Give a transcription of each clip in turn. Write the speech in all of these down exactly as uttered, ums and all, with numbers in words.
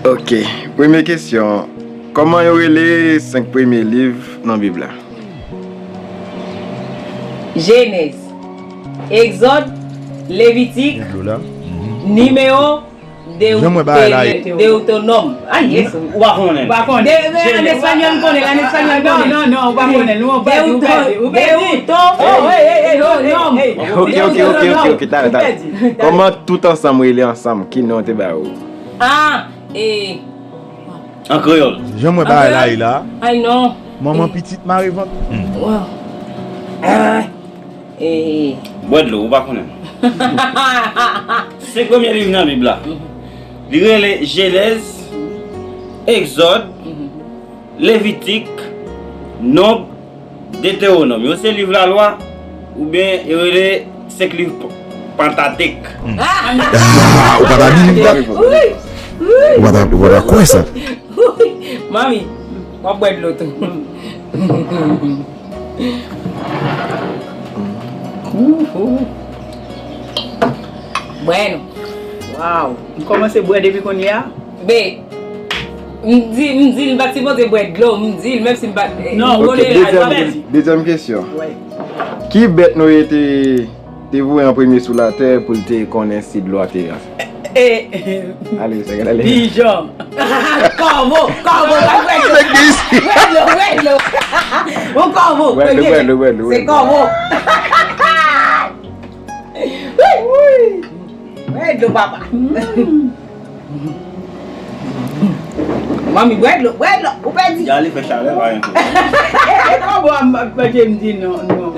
Ok, premye kesyon. Kòman yo rele senk premye liv nan Bib la? Jenèz, Egzòd, Levitik, Nimewo, Dewotwonòm. Ah, yes. Ou pa konnen. Ou pa konnen. An espanyòl, m konnen l, an espanyòl, m konnen l. Non, non, non, ou pa konnen l. Ou pèdi, ou pèdi, ou pèdi. Dewotwonòm. Ok, ok, ok, ok, ok, talè, talè. Kòman tout ansanm rele ansanm? Ki non yo te ba yo? Ah, e. An kreyòl. Jan mwen bagay la ye la. Ay non. Manman pitit mare vant. Wow. Ah. E. Bwè dlo, ou pa konnen. Senk premye liv nan Bib la. Li rele Jenèz, Egzòd, Levitik, Nonb, Detewonòm. Yo se liv lalwa, oubyen yo rele senk liv Pantatek. Ah, ou pa ta di li. Ou pa ta, ou pa ta kwè sa. Manmi, w ap bwè dlo tou. Bwè non. Waw, m kòmanse bwè depi kounye a. Be, m di, m di l m pa t sipoze bwè dlo, m di l menm si m pa t. Non, ok, dezyèm kesyon. Ki bèt Noye te te voye an premye sou latè pou l te konnen si dlo a te. Ale, sa gade ale. Pijon. Kòvo, kòvo, pa bwè dlo. Bwè dlo, bwè dlo. Yon kòvo, premye. Bwè dlo, bwè dlo. Se kòvo. Bwè dlo, papa. Manmi, bwè dlo, bwè dlo, ou pèdi. Yale fè chalè pa yon kou. E kòbo a m ap manje m di non, non.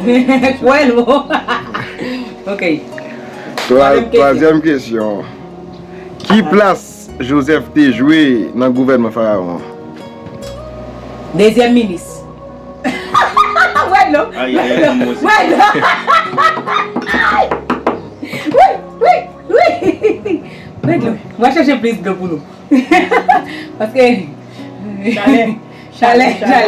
Bwè dlo. Ok. Twazyèm kesyon. Ki plas Joseph te jwe nan gouvènman Farawon an? Dezyèm minis. Bwè dlo. Bwè dlo. Wi, wi, wi. Bwè dlo. Mwen chèche plis dlo pou nou. Paske. Chalè. Chalè, chalè.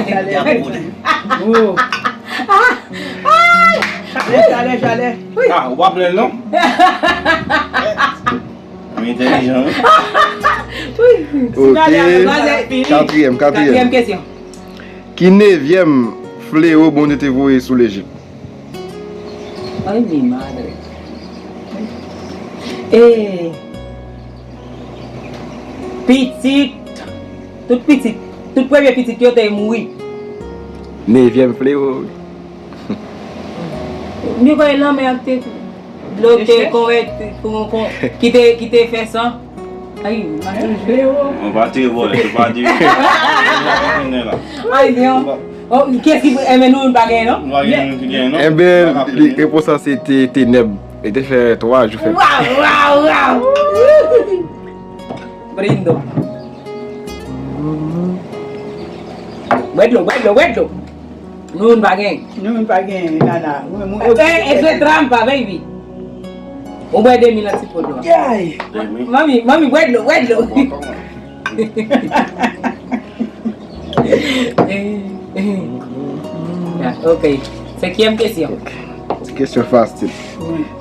Chalè, chalè, chalè. Ah, ou pa plenn non? Mwen entèlijan wi. Ok. Katriyèm, katriyèm. Katriyèm kesyon. Ki nevyèm flewo Bondye te voye sou Lejip? Ay mi madre. E pitit, tout pitit, tout premye pitit yo te mouri. Nevyèm flewo wi. M kwè lanmè a te dlo te konvèti ki te ki te fè san. Ay, m ap toujou. Mwen pa te vòlè, se pa di. Ay, non. Oh, kiyès ki enben nou pa genyen non? Nou pa genyen nou ki genyen non. Enben, repons lan se te tenèb. Li te fè twa jou fè. Waw, waw, waw. Brindo. Bwè dlo, bwè dlo, bwè dlo. Nou menm pa gen. Nou menm pa gen, nana. Ou menm ou. E, e se trampa, baby. Ou bwè demi nan ti po dlo a. Manmi, manmi, bwè dlo, bwè dlo. Ok. Senkyèm kesyon. Ti kesyon fasil.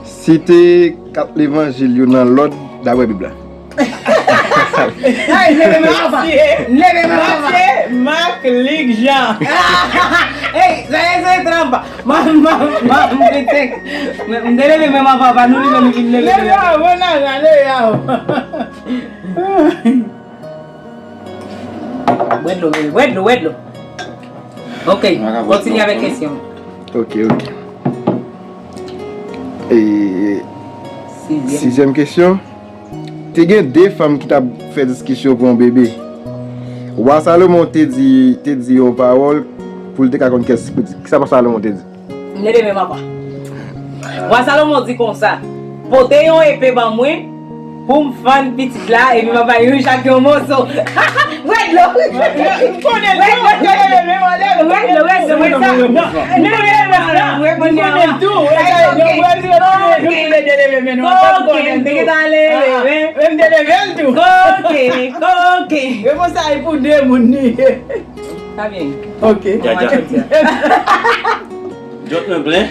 Site kat levanjil yo nan lòd dapre Bib la. Ay, leve men papa. Leve men papa. Matye, Mak, Lik, Jan. Ey, sa e se trampa. Ma, ma, ma, m te tek. M te leve men papa, nou leve nou vin leve. Leve a, bon la, leve a. Bwè dlo, bwè dlo, bwè dlo. Ok, kontinye avèk kesyon. Ok, ok. E, sizyèm kesyon. Te gen de fanm ki t ap fè diskisyon pou yon bebe. Wa Salomon te di, te di yon pawòl pou l te ka konn kiyès ki pou di. Kisa Wa Salomon te di? M leve men m apa. Wa Salomon di konsa, pote yon epe ban mwen pou m fann pitit la epi m ap bay yon chak yon moso. Bwè dlo. M konnen tou, m te leve men m anlè. Bwè dlo, bwè dlo, bwè sa. M konnen tou, m te leve men nou ansanm, m konnen tou. M te leve l tou. Koke, koke. Repons sa e pou de moun li ye. Sa byen. Ok. Dja, dja. Djòt mwen plen.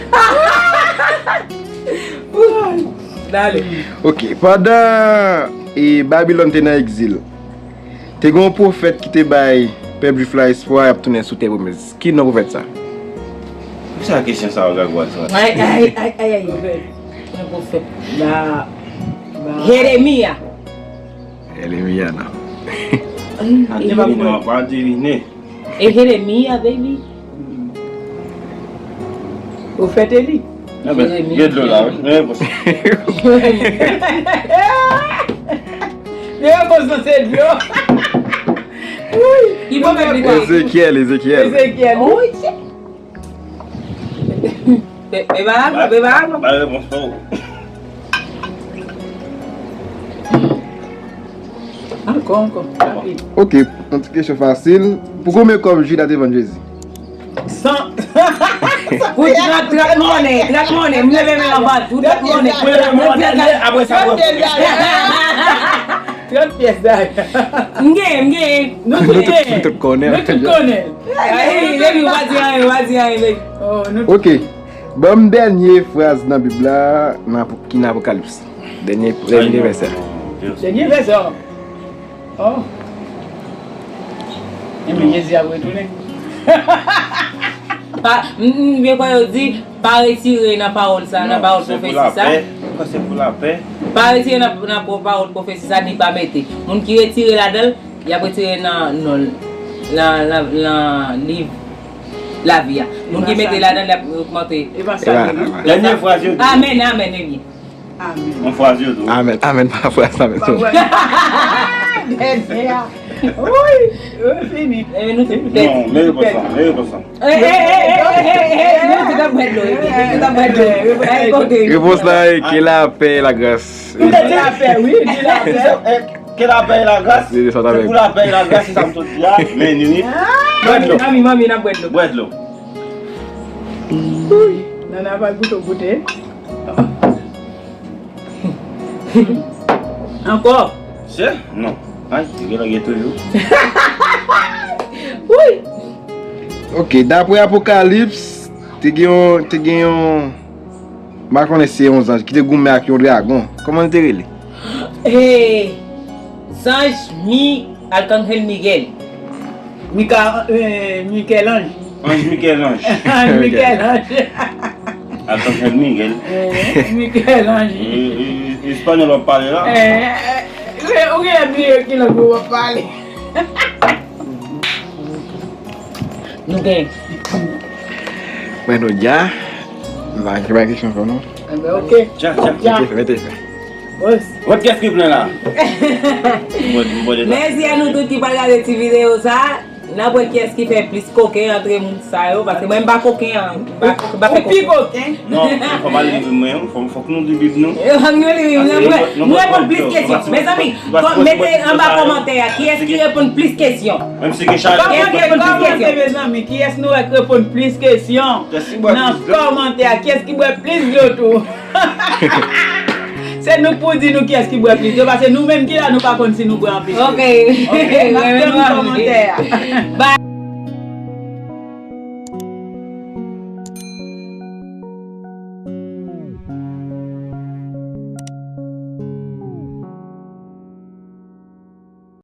Ok, pandan e, Babilòn te nan egzil, Te gen yon pwofèt ki te bay pèp jwif la espwa y ap tounen sou tè pwomès. Ki non pwofèt sa? Poukisa kesyon sa yo gagwal sa? Ay, ay, ay, ay, ay, bèl. Yon pwofèt. La, la. Jeremiya. Jeremiya non. Ay, Devine, pa devine. E Jeremiya, baby. Pwofèt Eli. Gen dlo la, wi. Men repons. Men repons nan se dlo. Wi. Ki pwofèt li ta? Ezekyèl, Ezekyèl. Ezekyèl. Wi. Pe- Pe ba alò, pe ba alò. Ba repons pa ou. Ankò, ankò. Rapid. Ok, yon ti kesyon fasil. Pou konbyen kòb Jida te vann Jezi? San. Pou trant, trant monnen, trant monnen. M leve men anba, pou trant monnen. Pou leve men anba, apre sa, Trant pyès dayè. M gen, m gen. Nou tout gen. Nou tout konnen. Nou tout konnen. Ay, baby, ou pa di anyen, ou pa di anyen, baby. Oh, nou Ok. Ban m dènye fraz nan Bib la nan, ki nan Apokalips. Dènye, dènye vèsè. Dènye vèsè. Oh. Ebyen, Jezi ap retounen. Pa, m, m byen kwè yo di, pa retire nan pawòl sa, nan pawòl pwofesi sa. Mwen kwè se pou lapè. Pa retire nan, nan pawòl pwofesi sa, ni pa mete. Moun ki retire ladan l, y ap retire nan, nan, nan, nan, nan liv lavi a. Moun ki mete ladan l, y ap ogmante. E pa sa. Dènye fraz yo di. Amèn, amèn, ebyen. Yon fraz yo tou. Amèn, amèn, pa fraz sa, men tou. Dènye a. Wi, wi, fini. Ebyen, nou te Non, men repons lan, men repons lan. Eh, eh, eh, eh, eh, eh, eh, nou tout ap bwè dlo, ebyen, nou tout ap bwè dlo. Ay, kote. Repons la e ke lapè e lagras. Ou te di lapè, wi, di lapè. Ke lapè e lagras. Se sa, Se pou lapè e lagras, se sa m sot di a. Men ni wi. Bwè dlo. Mami, mami, n ap bwè dlo. Bwè dlo. Wi, Nana pa goute, goute. Ankò. Se? Non. Ay, te gen lòt gen toujou. Wi. Ok, dapre Apokalips, te gen yon, te gen yon, m pa konnen si se yon zanj ki te goumen ak yon dragon. Kòman li te rele? Eh, zanj mi, Alkanjèl Miguel. Mika, eh, Michel-Ange. Anj Michel-Ange. Anj Michel-Ange. Alkanjèl Miguel. Eh, Michel-Ange. E, e, e, Espanyòl w ap pale la? Eh, eh, ou gen bliye ki lang w ap pale. Nou gen. Mwen nou dja. M pa gen kesyon ankò non. Enben, ok. Tcha, tcha. Dja. Mete fè, mete fè. Bòs. What kès ki plen la? Mèsi a nou tout ki pral gade ti videyo sa. N ap wè kiyès ki fè plis koken antre moun sa yo, paske mwen m pa koken an, m pa, m pa fè koken. Ou pi koken. Non, fò pa li mwen, fò, fòk nou di Bib nou. E, fòk nou li, nou, nou, nou reponn plis kesyon. Mezanmi, kò- mete anba kòmantè a, kiyès ki reponn plis kesyon? Menm si gen chak Kiyès ki reponn plis kesyon? Mezanmi, kiyès nou wè k reponn plis kesyon? Nan kòmantè a, kiyès ki bwè plis dlo tou? Se nou k pou di nou kiyès ki bwè plis dlo, paske nou menm ki la, nou pa konn si nou bwè anpil. Ok. Ok, n ap tann kòmantè a.